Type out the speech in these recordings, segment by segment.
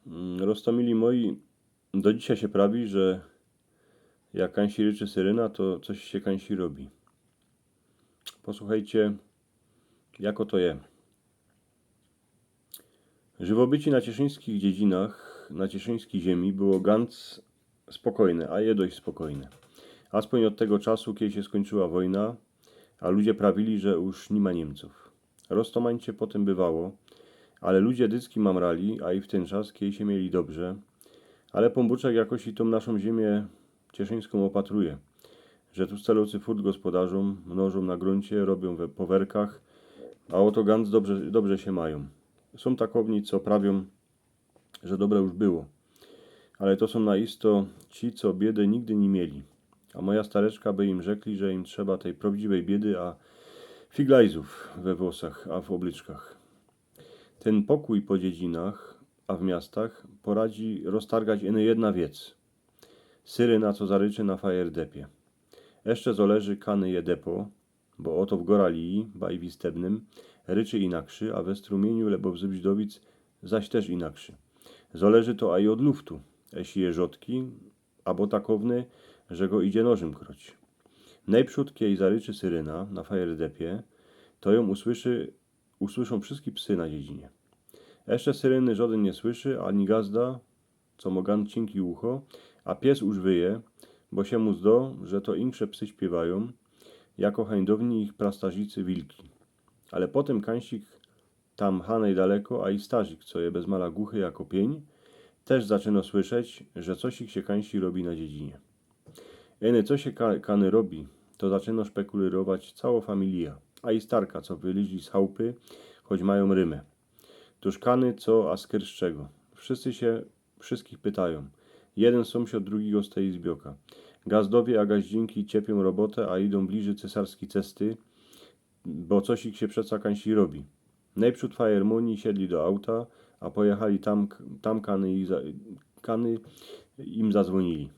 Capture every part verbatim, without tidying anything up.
Mm, Roztomili moi, do dzisiej sie prawi, że jak kańsi ryczy syryna, to coś sie kańsi robi. Posłuchejcie, jako to je. Żywobycie na cieszyńskich dziedzinach, na cieszyńskij ziemi było gãc spokojne, a je dość spokojne. Aspōń ôd tego czasu, kej sie skōńczyła wojna, a ludzie prawili, że już ni ma Niymcōw. Roztomańcie potym bywało, ale ludzie dycki mamrali, a i w tyn czas, kej sie mieli dobrze. Ale Pōnbōczek jakoś i tōm naszōm ziymie cieszyńskōm ôpatruje, że tu scelocy furt gospodarzōm, mnożōm na grōncie, robiōm we powerkach, a ôto gãc dobrze, dobrze sie majōm. Sōm takowni, co prawiōm, że dobre już było. Ale to sōm na isto ci, co biedy nigdy ni mieli. A moja stareczka by im rzekli, że im trzeba tej prawdziwej biedy, a figlajzōw we włosach, a w ôblyczkach. Tyn pokōj po dziedzinach, a w miastach poradzi roztargać ino jedna wiec. Syryna, co zaryczy na fajerdepie. Jeszcze zoleży, kany je depo, bo ôto w Goralii, ba i w Istebnym, ryczy inakszy, a we Strumiyniu lebo w Zybźdowic zaś tyż inakszy. Zoleży to a i ôd luftu, eśli je rzodki, abo takowny, że go idzie nożym kroć. Nojprzōd, kej zaryczy syryna na fajerdepie, to jōm usłyszy, usłyszōm wszyjske psy na dziedzinie. Jeszcze syryny żodyn niy słyszy, ani gazda, co mo gãc ciynki ucho, a pies już wyje, bo sie mu zdo, że to inksze psy śpiywajōm, jako hańdowni ich prastarzicy wilki. Ale potym kańsik tam hanej daleko, a i starzik, co je bez mala guchy jako pień, tyż zaczyno słyszeć, że cosik sie kańsi robi na dziedzinie. Ino co sie ka-, kany robi, to zaczyno szpekulyrować cało familija, a i starka, co wylyźli z chałpy, choć majōm rymy. Tōż kany co, a skyrz czego. Wszyscy sie wszyjskich pytajōm. Jedyn sōmsiod drugigo stoji z bioka. Gazdowie a gaździnki ciepiōm robotę, a idōm bliży cesarskij cesty, bo cosik sie przeca kańsi robi. Nojprzōd fajermōni siedli do auta, a pojechali tam, tam kany, i za, kany im zazwōnili.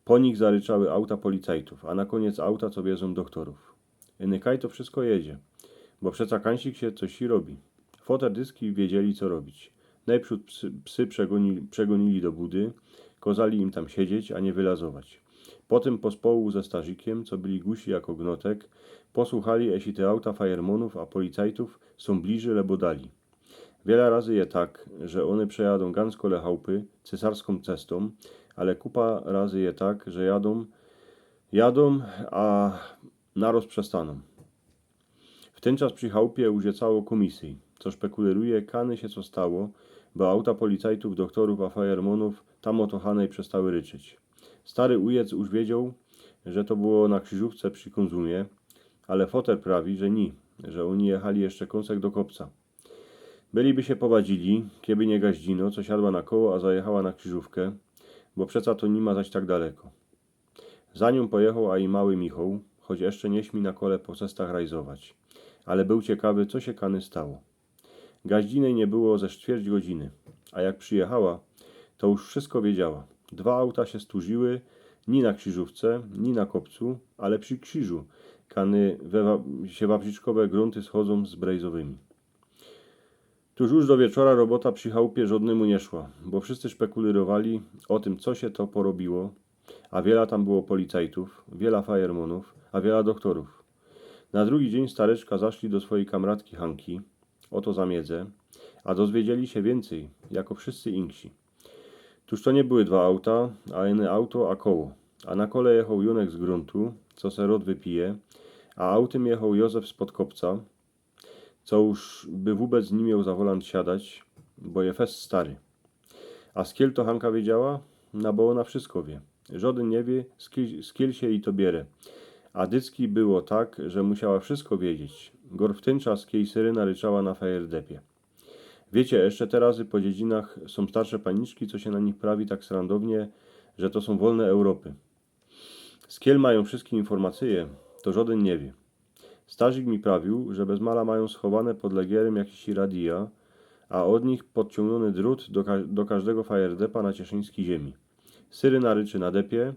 Po nich zaryczały auta policajtōw, a na kōniec auta, co wiezōm dochtorōw. Ino kaj to wszyjsko jedzie, bo przeca kańsik sie cosi robi. Foter dycki wiedzieli, co robić. Nojprzōd psy, psy przegōni-, przegōnili do budy, kozali im tam siedzieć, a niy wylazować. Potym pospołu ze starzikiym, co byli gusi jako gnotek, posłuchali, eśli te auta fajermōnōw a policajtōw sōm bliży lebo dali. Wiela razy je tak, że ône przejadōm gãc kole chałpy, cesarskōm cestōm, ale kupa razy je tak, że jadōm, jadōm, a naroz przestanōm. W tyn czas przi chałpie już je cało kōmisyj, co szpekulyruje, kany sie co stało, bo auta policajtōw, dochtorōw a fajermōnōw tam ôto hanej przestały ryczeć. Stary ujec już wiedzioł, że to było na krzyżōwce przi Kōnzumie, ale foter prawi, że ni, że ôni jechali jeszcze kōnsek do kopca. Byliby sie powadzili, keby niy gaździno, co siadła na koło, a zajechała na krzyżōwkã, bo przeca to ni ma zaś tak daleko. Za niōm pojechoł a i mały Michoł, choć jeszcze niy śmi na kole po cestach rajzować. Ale bōł ciekawy, co sie kany stało. Gaździnej niy było ze sztwierć godziny, a jak przijechała, to już wszyjsko wiedziała. Dwa auta sie stōrziły, ni na krzyżōwce, ni na kopcu, ale przi krziżu, kany we wa-, sie wawrzyczkowe grōnty schodzōm z brejzowymi. Tōż już do wieczora robota przi chałpie żodnymu niy szła, bo wszyjscy szpekulyrowali ô tym, co sie to porobiło, a wiela tam było policajtōw, wiela fajermōnōw, a wiela dochtorōw. Na drugi dziyń stareczka zaszli do swojij kamratki Hanki, ôto za miedzã, a dozwiedzieli sie wiyncyj, jako wszyjscy inksi. Tōż to niy były dwa auta, a ino auto a koło. A na kole jechoł Jónek z grōntu, co se rŏd wypije, a autym jechoł Józef spod kopca, co już by wōbec niy mioł za wolant siadać, bo je fest stary. A skil to Hanka wiedziała? No bo ôna wszyjsko wie. Żodyn niy wie, skil, skil sie jij to biere. A dycki było tak, że musiała wszyjsko wiedzieć. Gŏr w tyn czas, kej syryna ryczała na fajerdepie. Wiycie, jeszcze te razy po dziedzinach sōm starsze paniczki, co sie na nich prawi tak srandownie, że to sōm wolne Europy. Skil majōm wszyjske informacyje, to żodyn niy wie. Starzik mi prawiōł, że bez mala majōm schowane pod legierym jakiś radija, a ôd nich podciōngniōny drōt do ka-, do kożdego fajerdepa na cieszyńskij ziemi. Syryna ryczy na depie,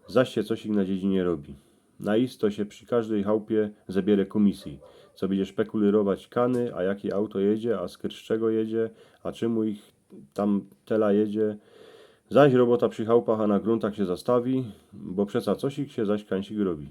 zaś sie cosik na dziedzinie robi. Na isto sie przi kożdej chałpie zebiere kōmisyj, co bydzie szpekulyrować kany, a jake auto jedzie, a skyrz czego jedzie, a czymu ich tam tela jedzie. Zaś robota przi chałpach, a na gruntach sie zastawi, bo przeca cosik sie zaś kańsik robi.